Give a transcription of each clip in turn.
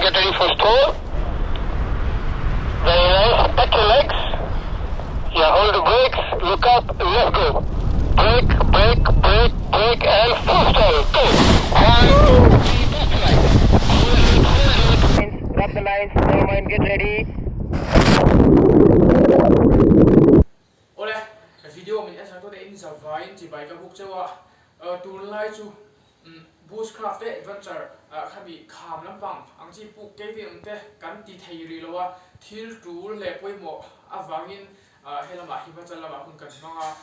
Get ready for stall. Very nice. Touch your legs. Yeah, hold the brakes. Look up. Let's go. Brake, brake, brake, brake, and full stall. Go. One, two, three, left, right. Hold it, hold it. Drop the lines, never mind, get ready. Awle, video min en sak tawh te in zavaiin chibai ka buk cheu a, tunlai chu Bushcraft te adventure khami kham lampang ang chi puk kei ang te kan ti thei rih lo a, thil tul leh pawimawh avangin helamah Himachal lamah hun kan hmang a,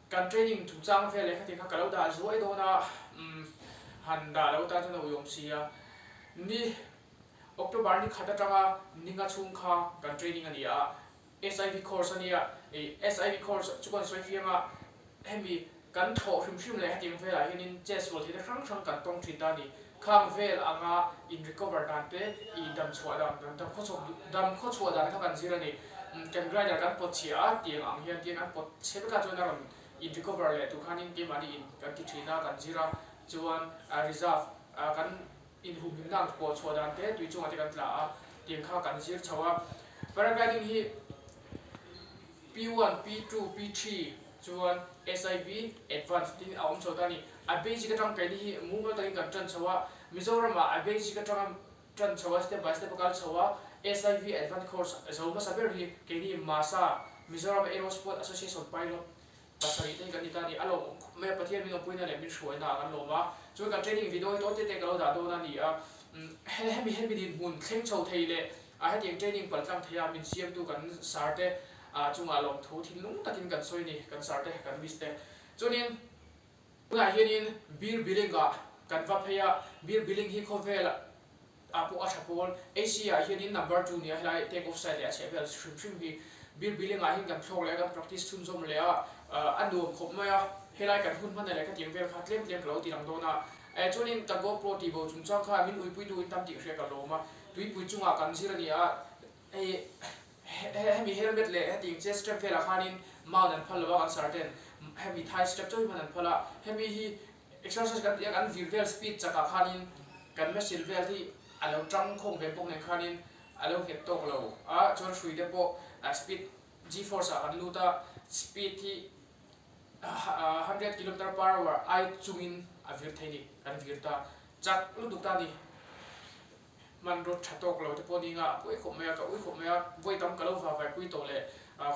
kan training chungchang vel leh khati kha ka lo dah zuai dawn a, han dah lo tan chuan a uiawm si a, ni October ni khat atanga ninga chhung kha kan training a ni a, SIV course a nia, ih SIV course chu kan sawi fiang a, hemi kan thlawh hrim hrim leh hetiang velah hianin chess rual theihna hrang hrang kan tawng thin ta a ni. Khang vel anga in recover dan te, ih dam chhuah dan, dam khaw chhuak dam khaw chhuah dan kha kan zir a ni. Kan grinder kan pawt chhia a, tiang ang hian tiang an pawt chhe vek a chuan a rawn in recover leh tur khanin keimahni in kan ti thin a, kan zir a, chuan reserve kan Inhumhimna ang pawh chhuah dan te tui chungah te kan tla a, tiang kha kan zir chho a. Paragliding hi P1, P2, P3 chuan SIV Advance tin a awm chho ta a ni. A basic atang keini hi mumal takin kan tan chho a, Mizoramah a basic atanga tan chho a, step by step a kal chho a, SIV Advance course zo hmasa ber hi keini MASA, Mizoram Aerosport Association Pilot, Pasarih te hi kan ni ta a ni. A lawmawm khawp mai a, Pathian min awmpuina leh min hruaina ah kan lawm a. Chuan kan training video hi tawn te te ka lo dah dawn a ni a. Hemi hemi dinhmun thleng chho thei leh a hetiang training pal tlang thei a min siamtu kan sir te chungah lawmthu thinlung takin kan sawi a ni, kan sir te, kan miss te. Chuanin tunah hianin Bir Billing ah kan va phei a, Bir Billing hi khawvel ah pawh a tha pawl. AC ah hianin number two nia helai take off side leh a chheh vel hrim hrim hi Bir Billing ah hian kan thlawk leh a, kan practice chhunzawm leh a, a nuam khawp mai a, helai kan hun hman leh khatiang vel kha tlem tlem ka lo ti lang dawn a. Eh chuanin ka GoPro tih bo chungchang kha min uipuitu in tam tih hria ka lawm a, tuipui chungah kan zir a ni a, hei hemi helmet leh hetiang chest strap velah khanin mount an phal lo a kan sir ten hemi thigh strap chauh hi hman an phal a, hemi hi Exercise kan tih a kan vir vel speed chakah khanin kan machine vel hi a lo tang khawng ve bawk nen khanin a lo nghet tawk lo a, chuan hrui te pawh speed g-force ah kan lut a, speed hi 100 kilometer per hour ai chungin a vir thei ni, kan vir ta chak lutuk ta a ni. Hmanraw tha tawk lo te pawh ni nga a pawi khawp mai a, ka ui khawp mai a, vawi tam ka lo vavai pui tawh leh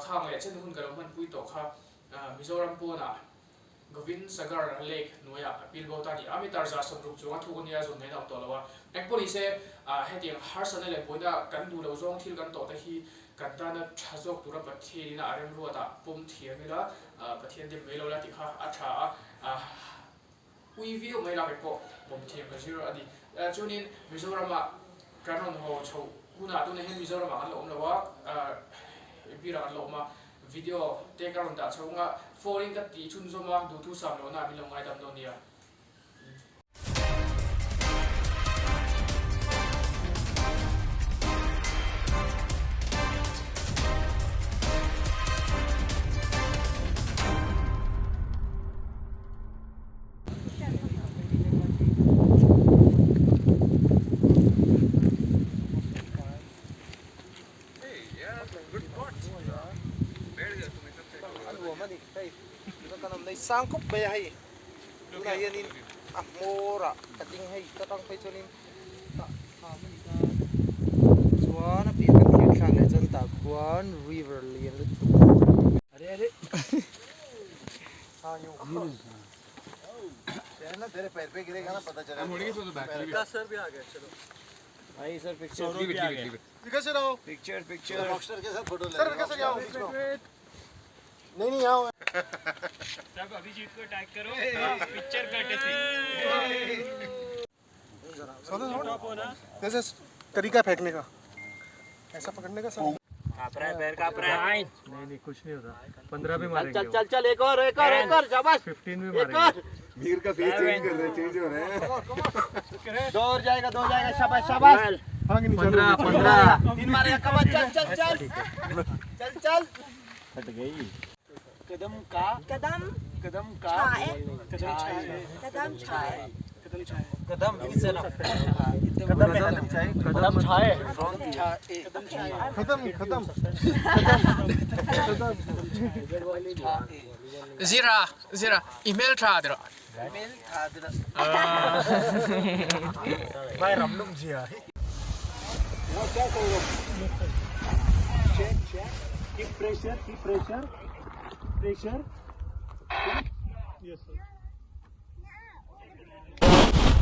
khang leh chen hun ka lo hman pui tawh kha Mizoram pawnah Govind Sagar Lake hnuaiah a pil bo ta a ni. A meter 160 chuang a thuk a nia, zawn ngaihna a awm tawh lo a. Engpawh ni se, hetiang harsatna leh buaina kan duh loh zawng thil kan tawh te hi kan tana tha zawk tura Pathianin a remruatah pawm thiam ila, Pathian dem mai lo la tih kha a tha a. Ui viau mai lak pawh pawm thiam ka zir a ni. Chuanin Mizoramah kan rawn haw chhoh hunah tunah hian Mizoramah kan la awm lo a, Birah kan la awm a, video te ka rawn dah chho anga phone in ka tih chhunzawm a, duhthu sam lohna min lo ngaidam dawn nia. Sang khawp mai a hei tunah hianin a hmawr ah ka ding hei ta tang phei chuanin tah kham a ni ta chuan a piah kan thlir thlak leh chuan tah khuan river lian lutuk जैसे तरीका फेंकने का ऐसा पकड़ने का सर नहीं नहीं कुछ नहीं होता 15 भी मारेंगे चल चल चल एक और एक और एक और शाबाश 15 भी एक मारेंगे और मीर का फेस चेंज कर रहे हैं चेंज हो रहे हैं दो और जाएगा दो जाएगा शाबाश शाबाश 15 15 तीन मारेगा कमा चल चल चल चल चल कदम का कदम कदम का छाए कदम छाए कदम छाए। Zira Zira i hmel tha tirh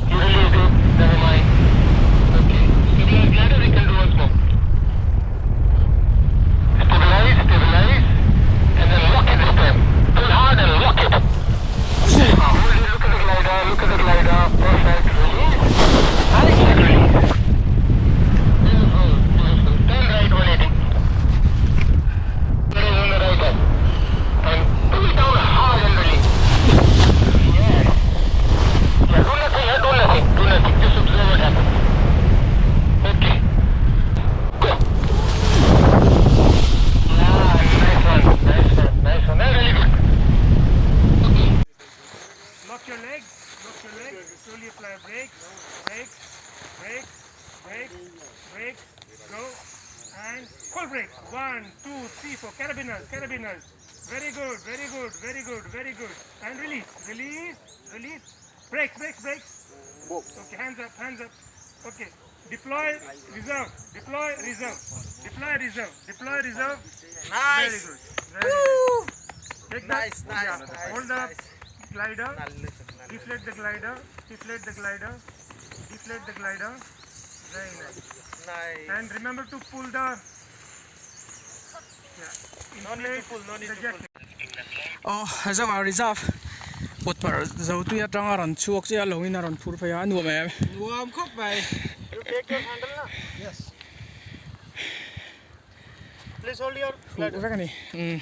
You release it, never mind. Okay. Stabilize glider, we can do once more. Stabilize, stabilize, and then lock it this time. Pull hard and lock it. Ah, hold it, look at the glider, look at the glider. Perfect. Release. And release. Beautiful, beautiful. Turn right 180. It is on the right hand. And pull it down hard and release. Yes. Yeah, do nothing, yeah, do nothing, do nothing. Just observe what happens. Okay. Go. Yeah, nice one, nice one, nice one. That's really good. Okay. Lock your legs, lock your legs. Slowly apply brakes, brakes, brakes, brakes, brakes. Go and full brakes. 1, 2, 3, 4. Carabiners, carabiners. Very good, very good, very good, very good. And release, release, release. Brakes, brakes, brakes. Okay, hands up, hands up. Okay. Deploy, reserve, deploy, reserve, deploy, reserve, deploy, reserve. Nice. Very good. Very good. Take that. Nice, nice, Yeah. nice, Hold the nice. glider. Deflate the glider. Deflate the glider. Deflate the glider. Very nice. Nice. And remember to pull the. Yeah. No need to pull, no need the to pull. jacket. Aw zauah reserve pawt par zo tui atanga rawn chhuak chiah a lawngin a rawn phur phei a a nuam em. Nuam khawp mai. You take your handle na? Yes. Please hold your Huh vek a ni umm.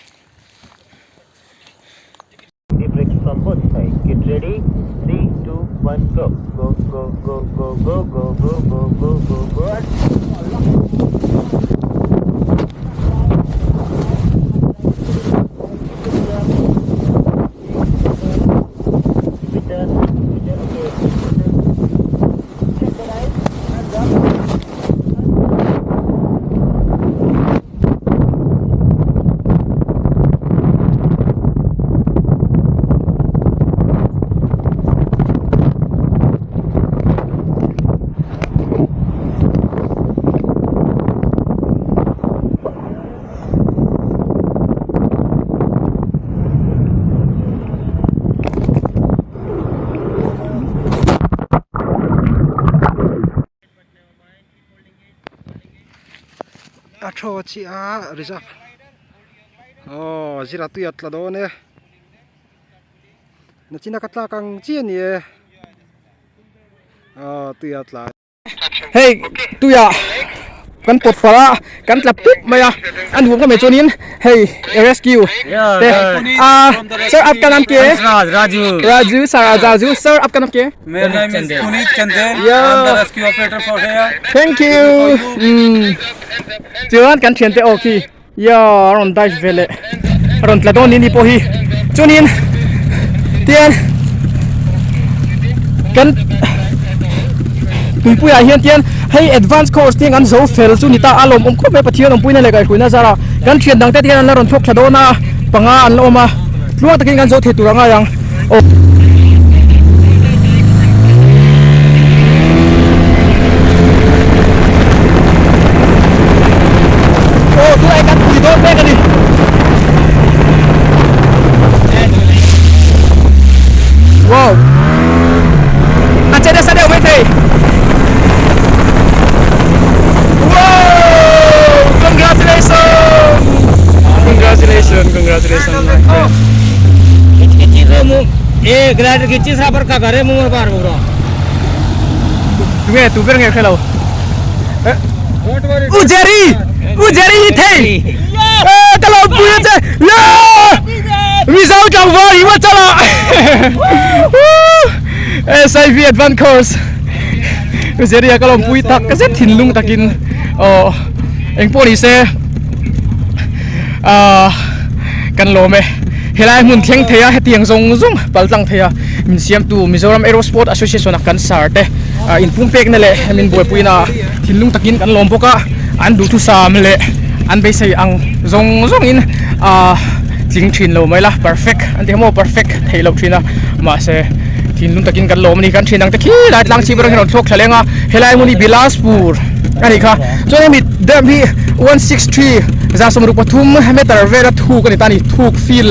The brakes from both sides. Get ready. 3, 2, 1, go. Go, go, go, go, go, go, go, go, go, go, go. Keep it there. Keep it there. Okay. Check the right. Hands up. A thaw chiah a reserve aw zira tui a tla dawn e nachina ka tlak ang chi a ni e aw tui a tla. Hei tuiah kan pawt palh a kan tla pup mai a a nuam ka mai chuanin hei rescue te a sir aapka naam kya hai Raju Raju sir Raju sir aapka naam kya hai Mera name is Puneet Chandel Yeah. I am the rescue operator for here thank you umm chuan kan thiante aw khi yeah a rawn dive ve leh a rawn tla dawn ni ni pawh hi chuanin tian kan tuipuiah hian tian hei advance course te an zo fel chu ni ta a lawmawm khawp mai Pathian awmpuina leh kaihhruina zara kan thian dang te te hian an la rawn chhuak thla dawn a panga an la awm a tluang takin kan zo thei tur a ngai ang aw. Aw tunah hian kan pui dawn mek a ni. Wow. A che nasa deuh maithei. Wow! Congratulations! Congratulations, congratulations my friend. E glider ki sa par ka gare mu par bro. Tu nge tu ber nge khailo. U Jerry! U Jerry hi thei! Eh, ka lo pui a che! Yeah! Mizo tlangval hi maw chala! SIV Advance Course U Jerry a ka lo pui tak zet thinlung takin aw engpawh ni se ah kan lawm e helai hmun thleng thei a hetiang zawng zawng pal tlang thei a. min siamtu Mizoram Aerosport Association a kan sar te inpungpekna leh min buaipuina thinlung takin kan lawm bawk a, an duhthusam leh an beisei ang zawng zawngin ahh tling thin lo mai la perfect an ti kha maw perfect theih loh thin a mahse thinlung takin kan lawm a ni kan thin ang te khi lai tlang chhip atang hian a rawn thlawk thla leng a helai hmun hi Bilaspur a nih kha chuan hemi dam hi 163 363 meter vela thuk a ni ta a ni thuk feel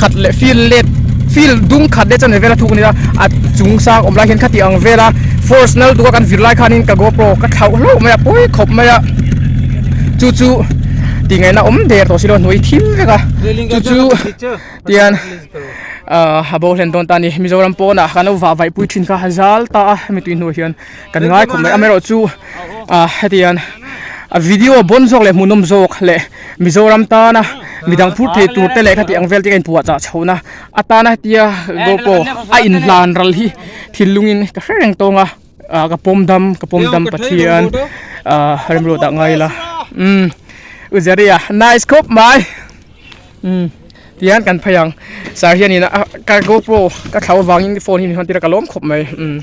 khat leh feel let feel dung khat leh chanve vela thuk a ni a a chung sang awm lai hian khati ang vela force nal tuk a kan vir lai khanin ka GoPro ka thlauh hlauh mai a pawi khawp mai a chu chu tih ngaihna awm der tawh si lo a hnuai thim vek a chu chu tian ahh a bo hlen dawn ta a ni Mizoram pawnah kan lo vah vaih pui thin kha a zal ta a hemi tui hnuah hian kan ngai khawp mai amaherawhchu ah hetiang a video bawn zawk leh hmuhnawm zawk leh Mizoram tana midang phur thei tur te leh khati ang vel te ka inpuah chah chhohna atana hetia GoPro a inhlan ral hi thinlungin ka hre reng tawng a ah ka pawm dam ka pawm dam Pathian ah remruat ah ngai ila umm u Jerry-a nice khawp mai. Umm tihian kan phei ang sir hianin a ka GoPro ka thlau avangin phone hi min hawn tir a ka lawm khawp mai umm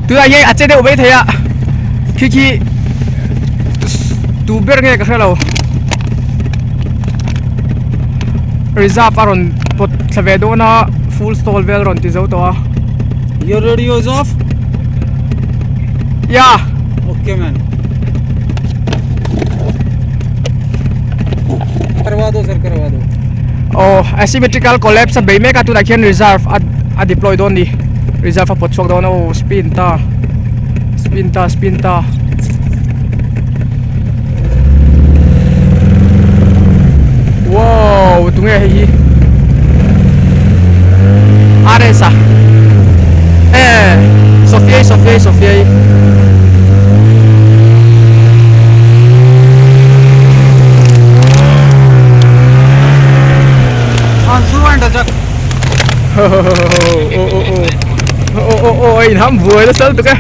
tunah hian a che deuh mai thei a khi khi tu ber nge ka hre lo reserve a rawn pawt thla ve dawn a full stall vel a rawn ti zo tawh a. Your radio is off? Yeah. Okay man. Karwa do sir karwa do. Oh, asymmetrical collapse a bei mek a tunah khian reserve a a deploy dawn ni. Reserve a pawt chhuak dawn a oh spin ta. Spin ta spin ta. Wow, tunge hei hi. RS a. Eh, Sophia Sophia Sophia. Oh oh oh. Oh oh oh, in ham buai nasa lutuk e.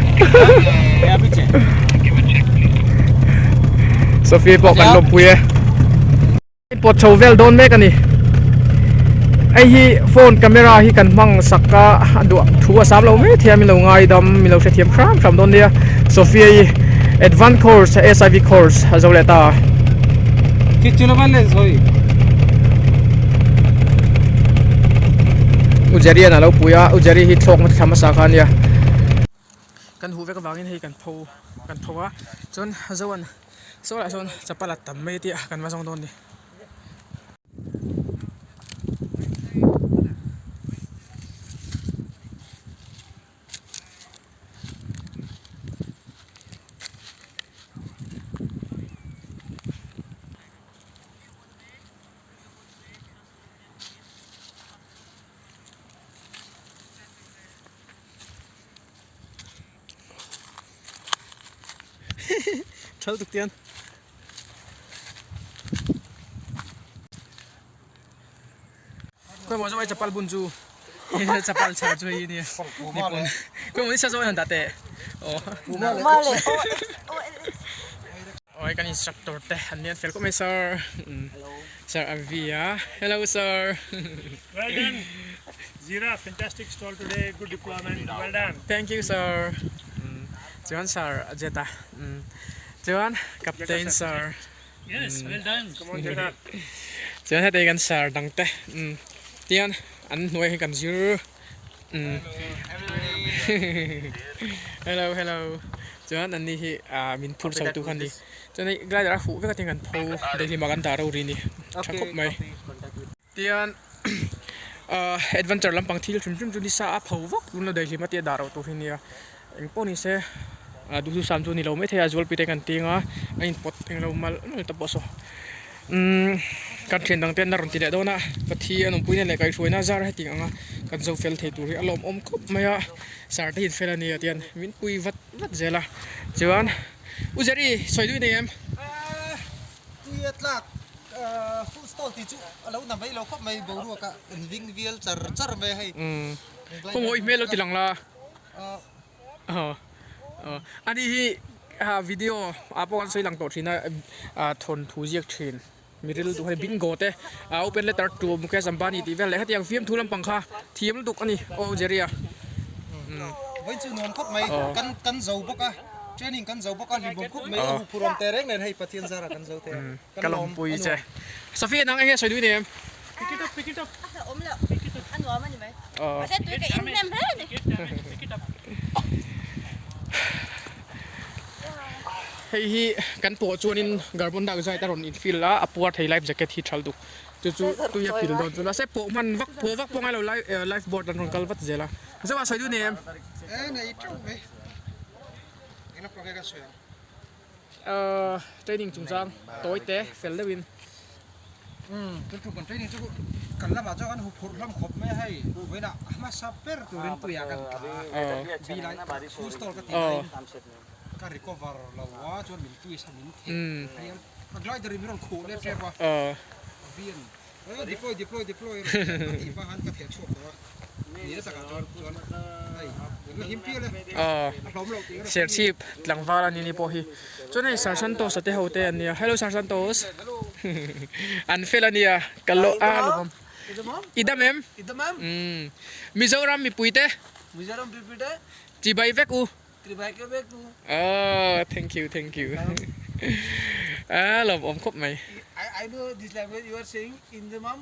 Sophie pawh kan lawmpui e. Pawt chho vel dawn mek a ni. Hei hi phone camera hi kan hmang sak a a duah thu a sam lo mai thei a min lo ngaidam min lo hrethiam hram hram dawn nia. Sophia hi advance course SIV course a zo leh ta. U Jerry an a lo pui a U Jerry hi thlawk na thla hmasa kha a nia. Kan huh vek avangin hei kan pho kan pho a chuan Zoan saw lah sawn chapal a tam mai tih a kan va zawng dawn a ni. Thal tuk tian. Koi mo zawai chapal bun chu. Chapal chhar chu hei nia. Ni pon. Koi mo ni sa zawai han dah teh. Oh. Oi kan instructor te an ni an fel khawp mai sir. Sir Avi a. Hello sir. Well done. Zira, fantastic stall today. Good deployment. Well done. Thank you sir. Chuan sir Jeta. Chuan captain sir. Yes, well done. Come on, Jeta. Chuan hetei kan sir dang te. Tian an hnuai hi kan zir. Hello hello. Chuan an ni hi min phur chho tu kha a ni. Chuan hei glider a huh vek a tiang kan pho daihlim ah kan dah rori a ni. Tha khawp mai. Tian ahh adventure lampang thil hrim hrim chu nisa a pho vak tun la daihlim a tia dah loh tur hi nia engpawh ni se ah duhthusam chu ni lo maithei a zualpui te kan ting a a inpawt englo malh malh te pawh saw umm kan thian dang te an la rawn ti leh dawn a Pathian awmpuina leh kaihhruaina zar heti ang a kan zo fel thei tur hi a lawmawm khawp mai a sir te hi an fel a nia tian min pui vat vat zel a chuan U Jerry sawi duh i nei em? Tui a tlak full stall tih chu a lo na mai lo khawp mai boruak ah an ving vial char char mai a hei. Khaw mawi hmel lo ti lang la. Ani hi video ah pawh kan sawi lang tawh thin a thawnthu ziak thin. Mi ril duh hei bingo te ah open letter to Mukesh Ambani tih vel leh hetiang fiamthu lampang kha thiam lutuk a ni aw Jerry a. Vawiin chu nuam khawp mai kan kan zo bawk a training kan zo bawk a hlimawm khawp mai a huphurh awm teh reng nen hei Pathian zara kan zo thei a ka lawmpui che. Sophia nang enge sawi duh i nei em? Pick it up pick it up. A hlauhawm loh a nuam a ni mai mahse tui ka in hnem hle a ni. Hei hi kan pawh chuanin carbon dioxide a rawn in fill a, a puar thei life jacket hi thal duk chu chu tui a pil dawn chu mahse pawh hman vak pawh vak pawh ngailo life boat an rawn kal vat zel a zauh a sawi duh nei em? E nei teuh mai engla pawh nge kan sawi ang. Ahh training chungchang tawi te fel deuhin. Umm tun tum kan training chu kan lamah chuan kan huphurh hlawm khawp mai a hei vawiinah hmasa ber turin tuiah kan tla a bi lai full stall ka tih laiin ka recover lo a chuan min twist a min theh phei a ka glider in min rawn khuh lep tep a bi a ni deploy deploy deploy a tih hma khan ka theh chhuak tawh a ni na takah chuan chuan hei la him pial e a hlawm loh tih Serchhip tlangval a ni ni pawh hi chuan hei Sir Santos a te ho te an nia hello Sir Santos an fel a nia ka lo a lawm i dam em umm Mizoram mipui te chibai vek u Oh thank you thank you a lawmawm khawp mai. I know this language you are saying in the mom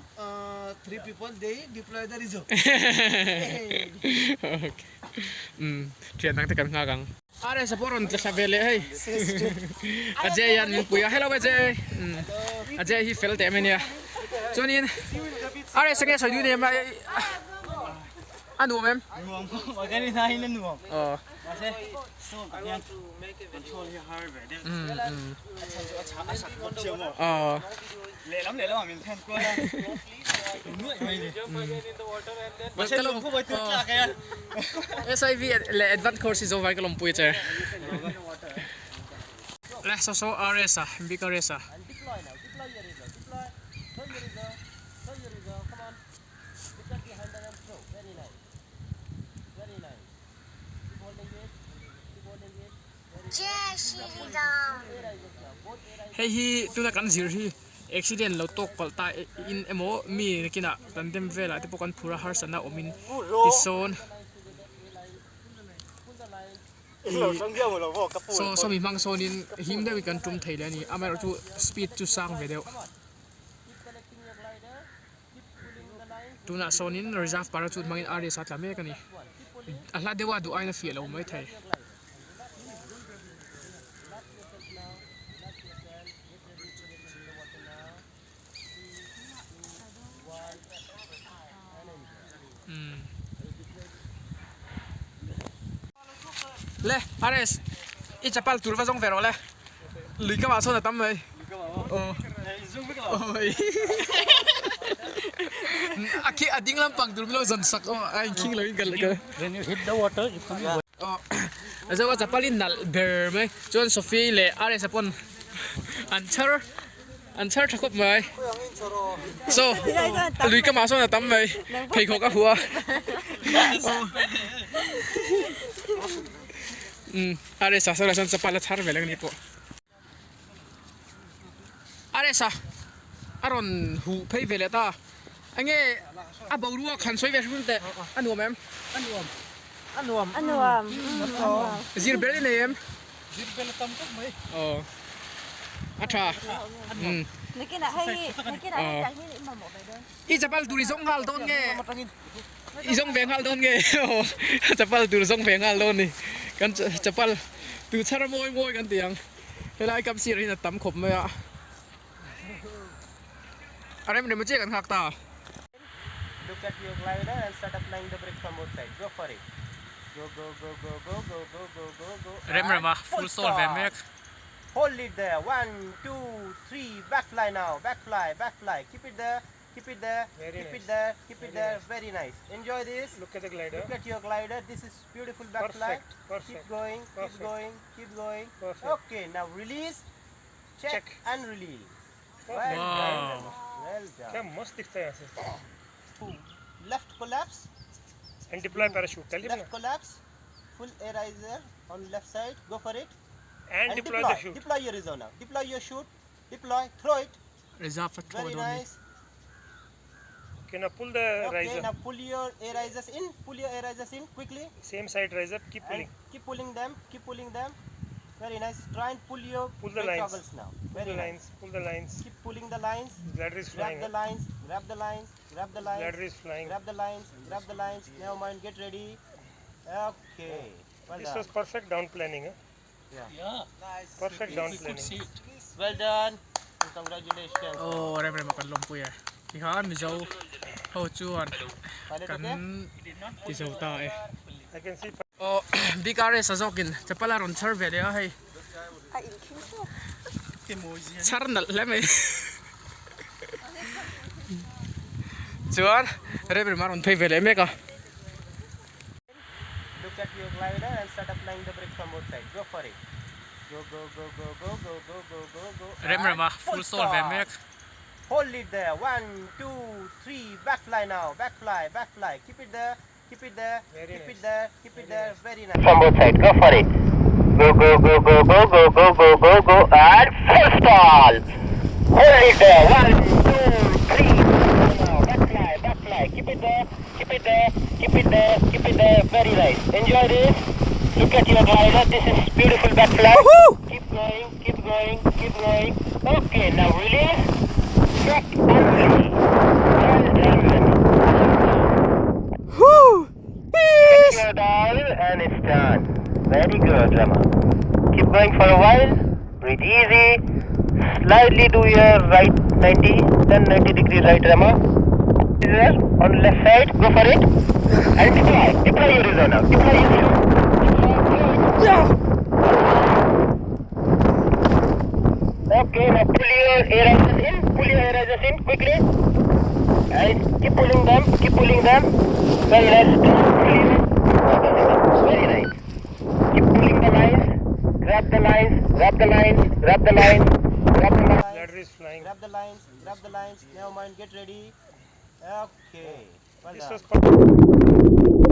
three people they deploy the reserve. Okay um thian dang te kan nghak ang. RS a pawh rawn tla thla ve leh hei Ajay hian min pui a hello Ajay um Ajay hi fel teh mai ania chuanin RS enge sawi duh nem a A nuam em? Nuam khawp mai, kan inah hian a nuam. Aw. Mahse stone tak hian control hi a har ve deuh. A chhan chu a chhah a sat bawk chiah maw? Aw. Lehlam lehlam ah min phen kual a, min nuaih mai ni. Mahse nuam khawp mai tui tlak e a. SIV leh Advance course hi zo vai ka lawmpui che. Le saw saw RS a, big RS a. Hei hi tuna kan zir hi accident lo tawk palh ta in emaw mi nakinah kan dem velah te pawh kan phur a harsatna awmin tisawn ih saw sawmi hmang sawnin him deuhin kan tum thei leh a ni amaherawhchu speed chu sang ve deuh. Tunah sawnin reserve parachute hmangin RS a tla mek a ni. A hla deuha duh aiin a fiah lo mai thei. Le RS i chapal tur va zawng ve rawh le lui kamah sawn a tam mai aw a khi a ding lampang tur milo zawn sak aw a inkhing lo in ka aw a zo a chapal hi nalh ber mai chuan Sophie leh RS a pawn an chhar An chhar tha khawp mai. Saw lui kamah sawn a tam mai. Pheikhawk a huh a. Umm RS ah sawn ah sawn chapal a chhar ve leh a ni pawh. RS ah a rawn huh phei ve leh ta. Enge a boruak han sawi ve hrim teh a nuam em? A nuam. A nuam. A nuam. Zir bel i nei em? Zir bel a tam khawp mai. Aw. A tha. Umm. Nakinah hei nakinah hei tiang hi i mamawh ve dawn. I chapal tur i zawng nghal dawn nge? I zawng ve nghal dawn nge? Aw chapal tur zawng ve nghal dawn ni. Kan chapal tu chhar mawi mawi kan ti ang. Helai kam sirah hian a tam khawp mai a. A rem rem chiah kan nghak ta. Look at your glider and start applying the brake from both sides. Go for it. Go go go go go go go go go go. Rem rem a full stall ve mek. Hold it there. 1 2 3 back fly now. Back fly back fly. Keep it there. Keep it there. Very keep nice. it there. Keep it Very there. nice. Very nice. Enjoy this. Look at the glider. Look at your glider. This is beautiful back fly. Perfect. Perfect. Keep going. Keep Perfect. going. Keep going. Perfect. Okay. Now release. Check, Check. and release. Perfect. Well Wow. done. Well done. क्या मस्त दिखता है यहाँ से Left collapse. And deploy parachute कर लिया Left collapse. Full air riser on left side. Go for it. And deploy the chute Deploy your reserve now. Deploy your chute. Deploy. Throw it. Reserve a thawh Very dawn a ni. nice. Okay, now pull the Okay, riser. now pull your air risers in. Pull your air risers in quickly. Same side riser, keep And pulling. keep pulling them. Keep pulling them. Very nice. Try and pull your Pull the brake lines. toggles now. Pull Very the nice. lines, pull the lines. Keep pulling the lines. Glider is Grab flying. the huh? lines. Grab the lines. Grab the lines. Glider is flying. Grab the lines. Grab the lines. Never mind. Get ready. Okay. Well This done. was perfect down planning. Huh? Yeah. Yeah. Perfect down planning. Well done. And congratulations. Aw rem rem a kan lawmpui e tikhan Mizo ho chuan Pilot kan okay? ti zo ta e. I can see Aw big RS a zawkin chapal a rawn chhar ve leh a hei. A inkhing tawp. Chhar nalh hle mai. Chuan rem rem a rawn phei ve leh mek a. Look at your glider and start applying the brakes from both sides. Go for it. Go go go go go go go go go go. Rem and rema full full stall ve stop. mek. Hold it there. 1, 2, 3. Back fly now. Back fly. Back fly. Keep it there. Keep it there. Very Keep nice. it there. Keep it there. Very nice. From both sides, go for it. Go, go, go, go, go, go, go, go, go, go, and full stall. Hold it there. 1, 2, 3. Now, back fly, back fly. Keep it there. Keep it there. Keep it there. Keep it there. Very nice. Enjoy this. Look at your glider. This is beautiful back fly. Keep going. Keep going. Keep going. Okay, now release. Check and release. Well done, Remy. Peace! Your dial and it's done. Very good, Rama. Keep going for a while. Breathe easy. Slightly do your right 90, then 90 degree right, Rama. There, on the left side, go for it. And deploy. Deploy your reserve now. Deploy your chute. Deploy. Okay, now pull your air risers in. Pull your air risers in quickly. And keep pulling them. Keep pulling them. Very nice. Very nice. Keep pulling the lines. Grab the lines. Grab the lines. Grab the lines. Grab the lines. Ladder is flying. Grab the lines. Grab the lines. Never mind. Get ready. Okay. Well This done. was perfect.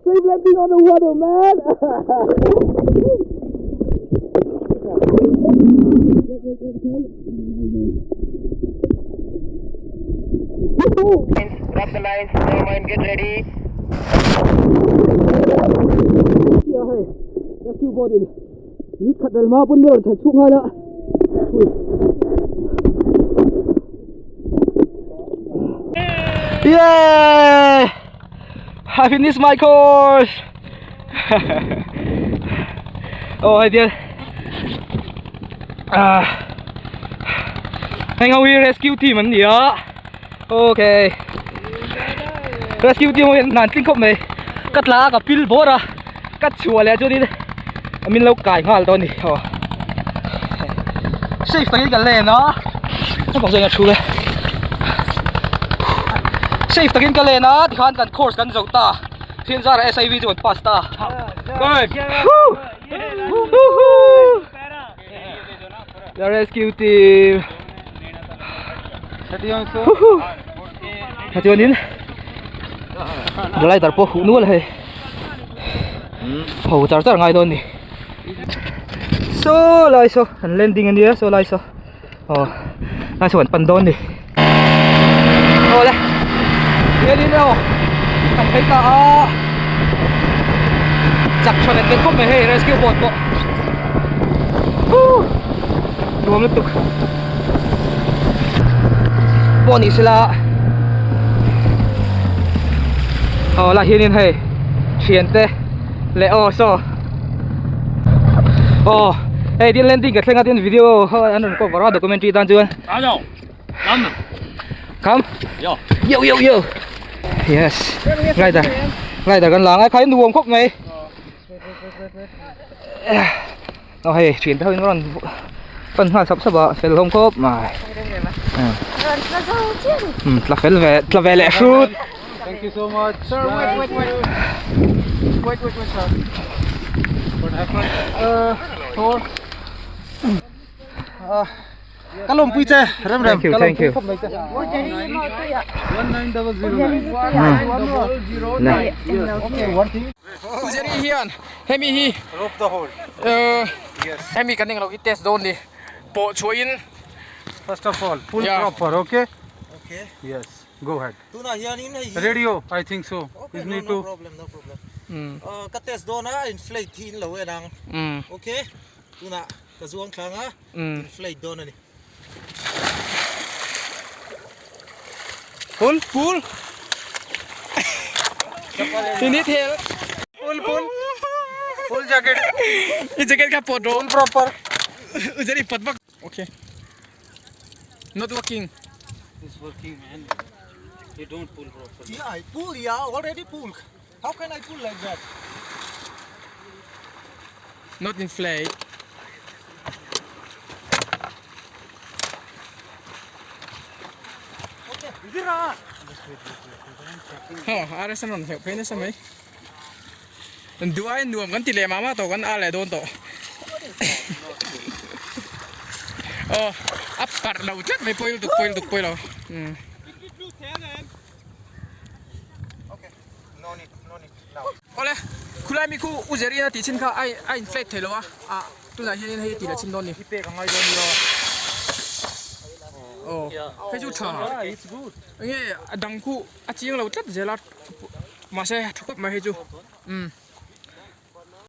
Safe landing on the water, man! Grab the lines. Never mind. Get ready. Hei, rescue boat in ni khat vel hma pawn ber thai chhuk nghal a. Yeah! I finished my course! Oh, I did. Ah. Heng ho hi rescue team an ni a. Okay. Rescue team ho hian hna an tling khawp mai. Ka tla a ka pil bawr a. Ka chhuah leh chuanin min lo kai nghal dawn a ni. Aw. Safe takin ka len a. Naupang zawng in a thu e. Safe takin ka len a tikhan kan course kan zo ta. Thian zara SIV chu kan pass ta. Good. Woo! Woohoo! The rescue team. Woohoo! Chuanin glider pawh huh nual hei. Pho char char ngai dawn a ni. Saw lai saw an landing a nia saw lai saw aw lai saw an pan dawn a ni. Aw le hianin aw kan phei ta a chak tha let let khawp mai hei rescue boat pawh huh nuam lutuk pawh ni sela aw lah hianin hei thian te leh aw saw aw hei tin landing ka thleng a tin video ho an rawn cover a documentary tan chuan come yo yo yo yes rider rider kan la ngai kha in nuam khawp mai aw hei thian te ho in rawn pan nghal sap sap a fel hlawm khawp mai tla fel ve tla ve leh hrut Thank you so much. Sir, wait, wait, wait. Wait, wait, wait, sir. What happened? Thor. Ka lawmpui che rem rem. Thank you, thank you. Pu Jerry hian hemi hi Rope the hold. Hemi kan englo hi test dawn ni pawh chhuahin First of all, pull Yeah. proper, okay? Okay. Yes, go ahead. Tunah hianin hei hi. Radio, I think so. Okay, You no, need no to. problem, no problem. Ka test dawn a, inflate hi in lo en ang. Okay. Tunah ka zuang thlang a, inflate dawn a ni. Pull, pull. You need help. Pull, pull. Pull jacket. I jacket kha pawt rawh. Pull proper. U Jerry pawt vak. Okay. Not working. It's working man. You don't pull properly. Yeah, I pull, yeah, already pull. How can I pull like that? Not inflate. Haw RS an rawn hleuh phei nasa mai. Duai nuam kan ti leh mah mah tawh kan a leh dawn tawh. Aw a parh lo tlat mai pawi lutuk pawi lutuk pawi lo. Awle khulai mi khu u Zerina tih chhin kha a a inflate thei lo a ah tunah hianin hei a tih leh chhin dawn ni. Aw hei chu tha enge a dang khu a chiang lo tlat zel a mahse tha khawp mai hei chu umm.